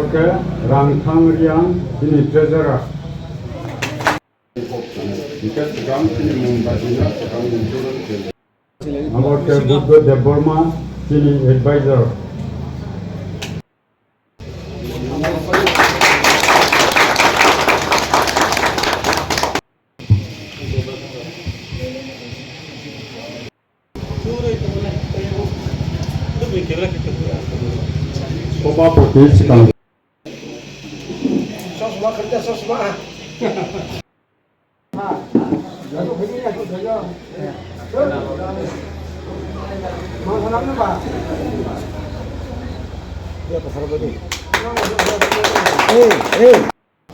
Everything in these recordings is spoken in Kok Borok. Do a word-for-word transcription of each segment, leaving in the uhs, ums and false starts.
Khe Rangthang Riang, chini treasurer. Hingke swkang chini mung bajina swkang mung churun khe. Abo khe Buddha Debbarma, chini advisor. Bupati swkang.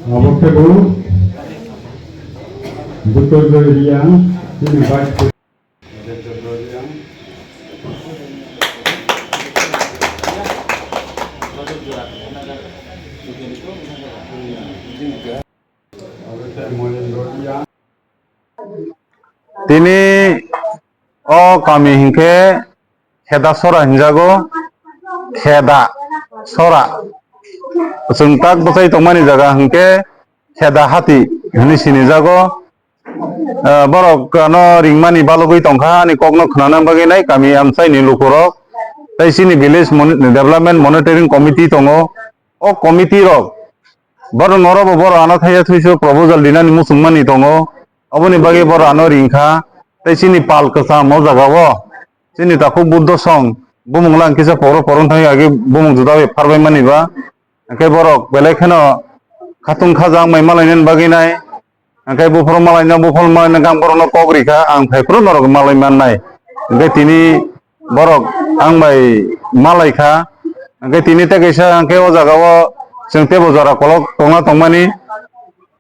Abo khe bo Butor Riang, chini vice president. Tini o kami hinkhe Kheda Sora hinjago, Kheda Sora. Chwng tak bwchai tongmani jaga hinkhe Kheda Hati hinwi sinijago. Ah, borok ano ringmani balugwi tongkha, ani kokno khwnana bagwi nai kami amchaini lukurok. Tei chini village Moni-, Development Monitoring Committee tongo. O committee rok Borok norobo borok ano thaiya thuisu proposal dinani muchungmani tongo. Oboni bagwi borok ano ringkha. Tei chini pal kwcham o jagao. Chini takhuk Buddho song bumung lang kisa poro poro thangwi agi bumung juda bai pharbai mani ba. Hwnkhe borok belai kheno khatung khaja wngmai malainani bagwi nai. Hwnkhe buphuru malaina, buphuru malaina hwnkhe ang borokno kok rikha, ang phaiphuru norok malai mannai. Hwnkhe tini borok ang bai malai kha. Hwnkhe tini tei kaisa hwnkhe o jagao chwng teibo jora kolok tongna tongmani,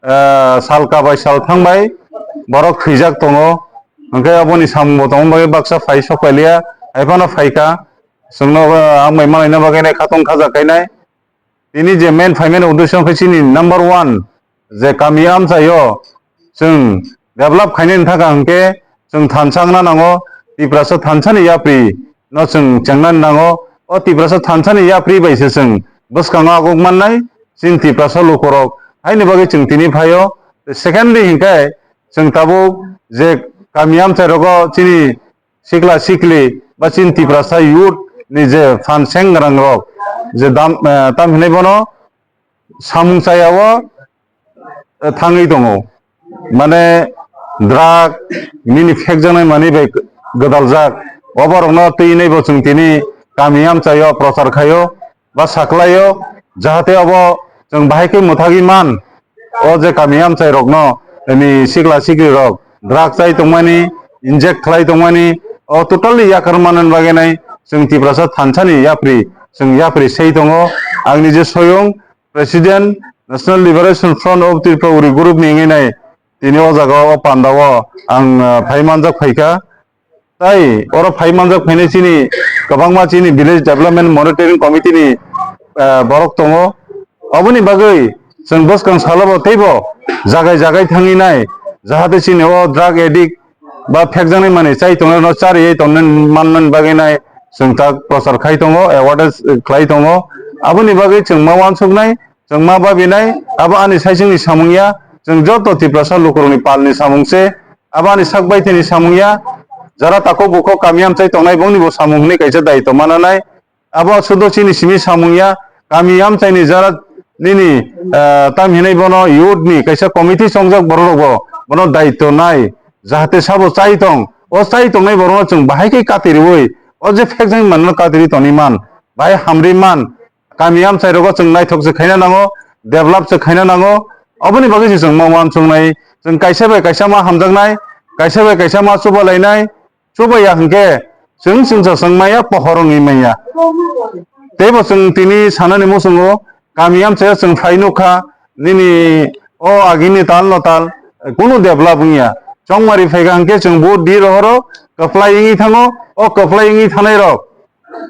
ah, sal kabai sal thangbai borok thwijak tongo. Hwnkhe aboni samungbo tongma bagwi baksa phai sok pailiya, haiphano phaikha. Chwngno, ah, ang bai malaina bagwi nai khatong khaja khainai. Tini je main phaimani uddesho khe chini number one je kami amchaio chwng develop khainani thaka hwnkhe chwng thansa wngna nango, Tiprasa thansani yapri no chwng chengnani nango. O Tiprasa thansani yapri bai se chwng bwskango aguk mannai chini Tiprasa lukurok. Haini bagwi chwng tini phaio. Secondly hinkhe chwng tabuk je kami amchairogo chini sikla sikli ba chini Tiprasa youth ni je phan seng rang rok je dam, eh, tam hinai bono samung chaya o, eh, thangwi tongo. Mane drug nini phekjaknai manwi bai gwdaljak. Oborokno twi nai bo chwng tini kami amchaio prochar khaio ba saklaio, jahate obo chwng bahai khe mwthagwi man. O je kami amchai rokno, ni sikla sikli rok drug chai tongmani, inject khlai tongmani, o totally yakar manani bagwi nai chwng Tiprasa thansani yapri, chwng yapri sei tongo. Ang nije soyung President National Liberation Front of Tripura Uri Group ni wngwi nai tini o jaga o panda o ang, ah, phai manjak phaikha. Tai oro phai manjak phainai chini kwbangma chini Village Development Monitoring Committee ni, ah, borok tongo. Oboni bagwi chwng bwskang salo bo teibo jagai jagai thangwi nai, jahate chini o drug addict ba phekjaknai manwi chai tongnai no chariwi tongna manmani bagwi nai chwng tak prochar khai tongo, awareness, eh, khlai tongo. Aboni bagwi chwng ma uansuknai, chwng ma babinai, abo ani saichungni samung ya, chwng joto Tiprasa lukurokni palni samung se, abo ani sak baithani samung ya, jara takhuk bukhuk kami amchai tongnai bongni bo samung hwnwi kaisa daitw mananai, abo sudo chini simi samung ya, kami amchaini jara nini, ah, tam hinai bono youth ni kaisa committee chongjak borok rok bo bono daitw nai, jahate sabo chai tong, o chai tongnai borok no chwng bahai khe kati riwi, o je phekjak manno kati ri tongwi man, bahai hamri man, kami amchai rogo chwng naithok se khaina nango, develop se khaina nango. Oboni bagwi se chwng ma uansuknai, chwng kaisa bai kaisa ma hamjaknai, kaisa bai kaisa ma chubalainai, chubaiya hwnkhe chwng chwngsa chwng maya pohor wngwi manya. Teibo chwng tini sanani muchungo kami amchaio chwng phai nukha, nini o agini tal no tal kunu develop wngya. Chongmari phaikha hwnkhe chwng vote di rohoro kwplai wngwi thango, o kwplai wngwi thanai rok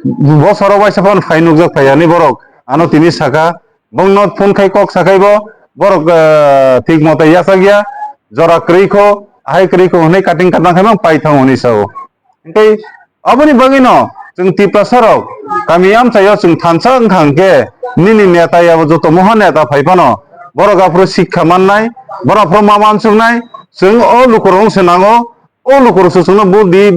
bosoro waisa phano phai nukjak phai ani borok ano tini saka, bongno phone khai kok sakhai bo borok, eh, thik moto yachak ya, jora kwrwi kho, ahai kwrwi kho hwnwi cutting katang khai mang pai thango hwnwi sao. Hwnkhe aboni bagwi no Chwng Tiprasa rok kami amchaio chwng thansa wngkha hwnkhe nini neta yabo joto moha neta phai phano borok aphuru sikha mannai, borok aphuru ma mansuknai, chwng o lukurok wngse nango, o lukurok se chwngno budi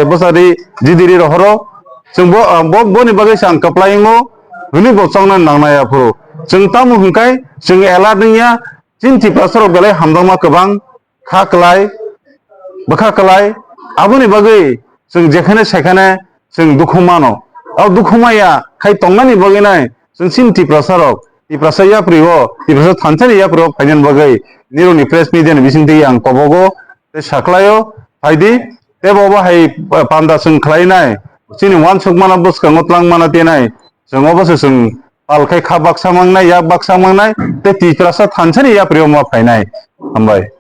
bwchari jidiri rohoro, chwng bo, bo, boni bagwi se ang kwplai wngo hwnwi bo chongna nangnai aphuru. Chwng tamo hwnkhai chwng alert wngya, chini Tiprasa rok belai hamjakma kwbang kha kwlai, bwkha kwlai, aboni bagwi chwng jekhane sekhane chwng dukhu mano. O dukhu maya khai tongnani bagwi nai chwng chini Tiprasa rok, Tiprasa yapri o, Tiprasa thansani yapri o phainani bagwi nirokni press media ni bisingtwi ang kobogo tei saklaio phaidi, tei bo bo hai panda chwng khlainai, chini uansuk mana bwskango twlang mana tenai, chwng obo se chwng pal khai kha baksa mangnai, yak baksa mangnai, tei Tiprasa thansani yapri o ma phainai. Hambai.